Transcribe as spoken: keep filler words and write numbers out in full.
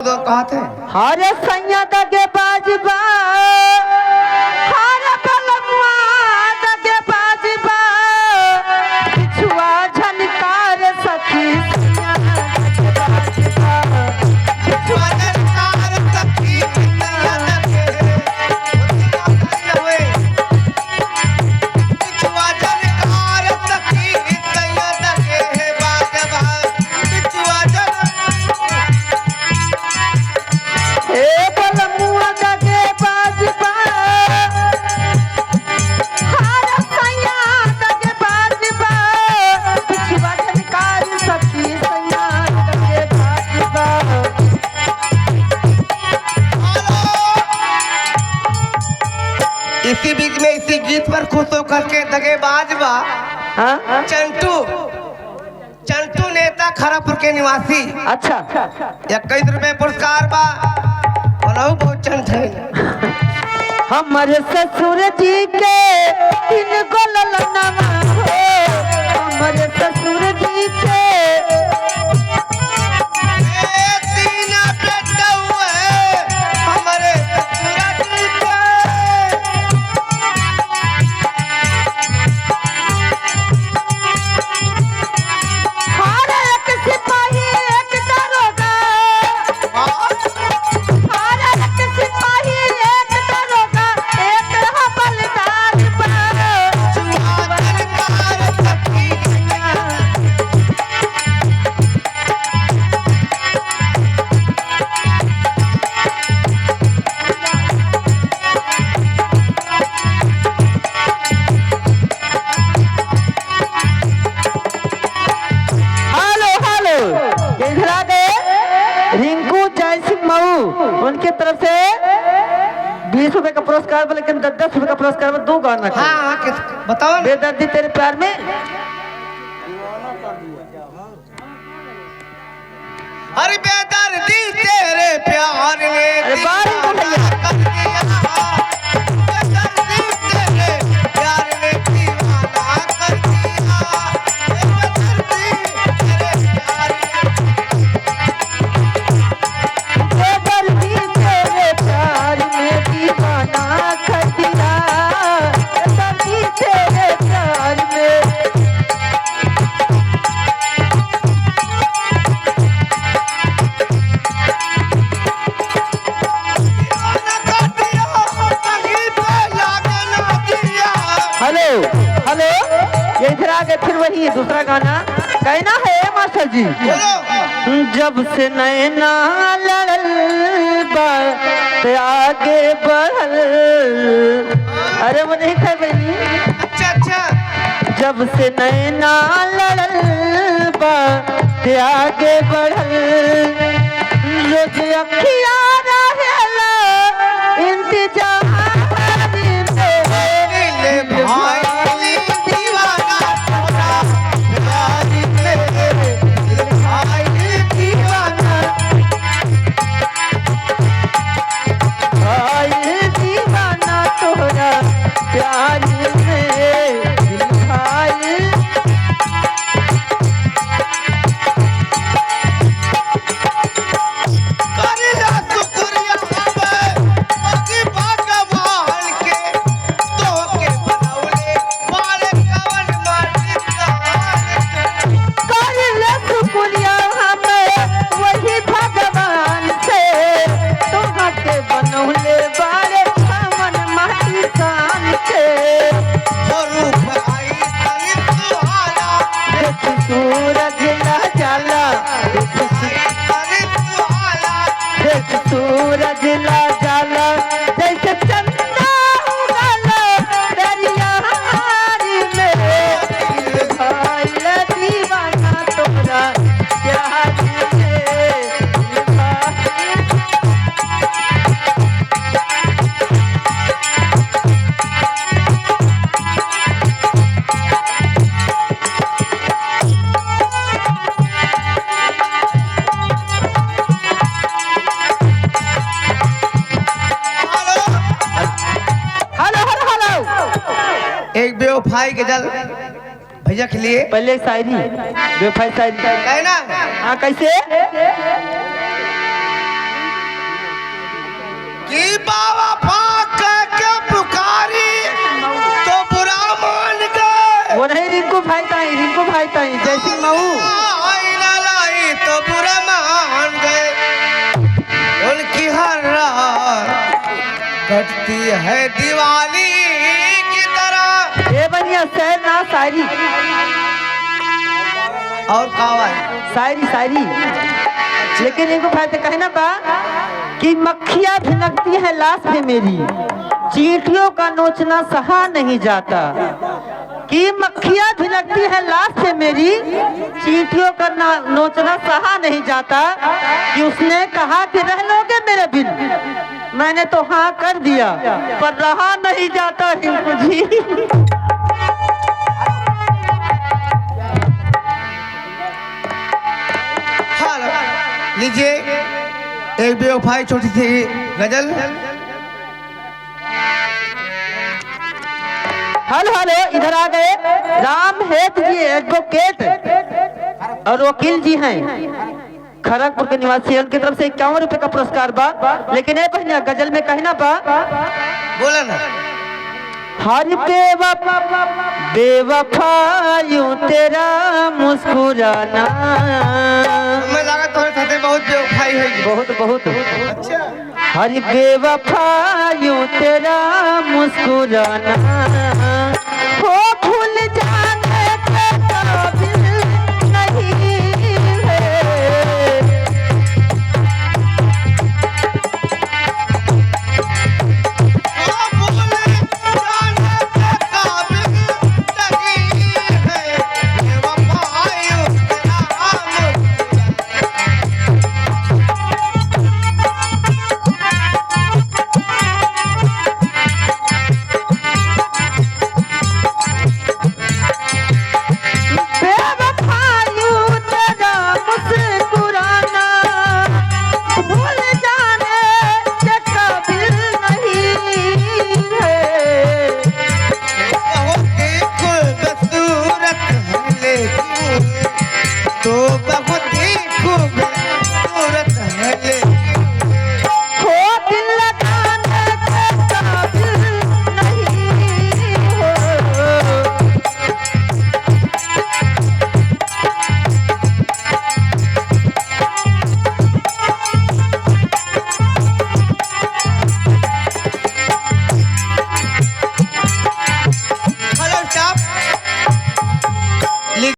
तो कहत है। हरे सैया दगेबाज बा, हरे बलमुआ दगेबाज बा, पिछुआ झनकार सखी सैया दगेबाज बा, पिछुआ झनकार सखी सैया दगे। पिछुआ झनकार सखी सैया दगे बाज बा, पिछुआ झन ए बलमुआ दगेबाज बा, हरे सैया दगेबाज बा, पिछुआ झनकार सखी सैया दगेबाज बा। इसी बीच में इसी गीत पर खुश होकर के दगेबाज बा हाँ? चंटू। चंटू नेता खड़गपुर के निवासी। अच्छा। इक्कीस रुपए पुरस्कार बा। बोलहु बहुत चंट है। हमरे ससुर जी के तीन गो ललनवा हो, हमरे ससुर जी के। ए, तीन बेटवा है, हमरे ससुर जी के। हर एक सिपाही एक दरोगा, हर एक सिपाही एक दरोगा, एक हवलदार बा। हेलो, हेलो, इधर आ गए रिंकू जय सिंह मऊ, उनके तरफ से बीस रुपए का पुरस्कार बा, लेकिन दस दस रुपए का पुरस्कार बा, दो गाना। हाँ, हाँ, किस-, बताओ ना। बेदर्दी तेरे प्यार में। अरे बेदर्दी तेरे प्यार ने अरे बारी को भैया। दीवाना कर दिया। बेदर्दी तेरे प्यार ने दीवाना कर दिया। बेदर्दी तेरे प्यार ने। बेदर्दी तेरे प्यार में दीवाना कर दिया। बेदर्दी तेरे प्यार में। हेलो, हेलो, ये इधर आ गए फिर वही दूसरा गाना। कहना है मास्टर जी। बोलो। जब से नैना लड़ल बा, ते आगे बढ़ल। अरे वो नहीं खाए बहनी। अच्छा, अच्छा। जब से नैना लड़ल बा, ते आगे बढ़ल। रोज अखिया रहेला इंतजार में। दिल भाई दीवाना तोरा प्यार में। दिल भाई दीवाना। भाई दीवाना तोरा प्यार में दिल भाई। करिला शुक्रिया हमें पति भगवान के, तोहके बनौले बाड़े कवन माटी कहान के। करिला शुक्रिया हमें वही भगवान से, तोहके बनौले बाड़े कवन माटी सान के। हो रूप आई तन सुहाना। देख सूरज ला जाला, देख सू-, आई तन सुहाना। देख सूरज ला जाला, जैसे चंदा उगला दरिया में। दिल भइल दीवाना तोरा प्यार में। दिल भइल हेलो, हेलो, हेलो। एक बेवफाई गजल भैया के लिए। पहले शायरी, बेवफाई शायरी। कहना? हाँ, कैसे? नहीं, रिंकू भाई ताई, रिंकू भाई ताई, जय सिंह मऊ। आई ना लाई तो बुरा मान गए, उनकी हर रात कटती है दिवाली की तरह। ए बनिया, शेर ना शायरी। और का है? शायरी, शायरी। लेकिन एगो भाई तो कहना बा कि मक्खियाँ भिनकती हैं लाश पे मेरी, चींटियों का नोचना सहा नहीं जाता। कि मक्खियाँ भिनकती हैं लाश पे मेरी, चींटियों का ना, नोचना सहा नहीं जाता। कि उसने कहा कि रह लोगे मेरे बिन, मैंने तो हाँ कर दिया, पर रहा नहीं जाता रिंकू जी। हाँ, लीजिए, एक बेवफाई छोटी सी गजल। हेलो, हेलो, इधर आ गए राम हेत जी, एडवोकेट और वकील जी हैं, खड़गपुर के निवासी हैं। उनकी तरफ से इक्यावन रुपए का पुरस्कार बा। लेकिन ए बहिनिया, गजल में कहना बा। बोला ना। हर बेवफ-, बेवफा यूं तेरा मुस्कुराना। मैं लगा तोहरे साथे बहुत बेवफाई है। बहुत, बहुत। अच्छा। हर बेवफा यूं तेरा मुस्कुराना, हो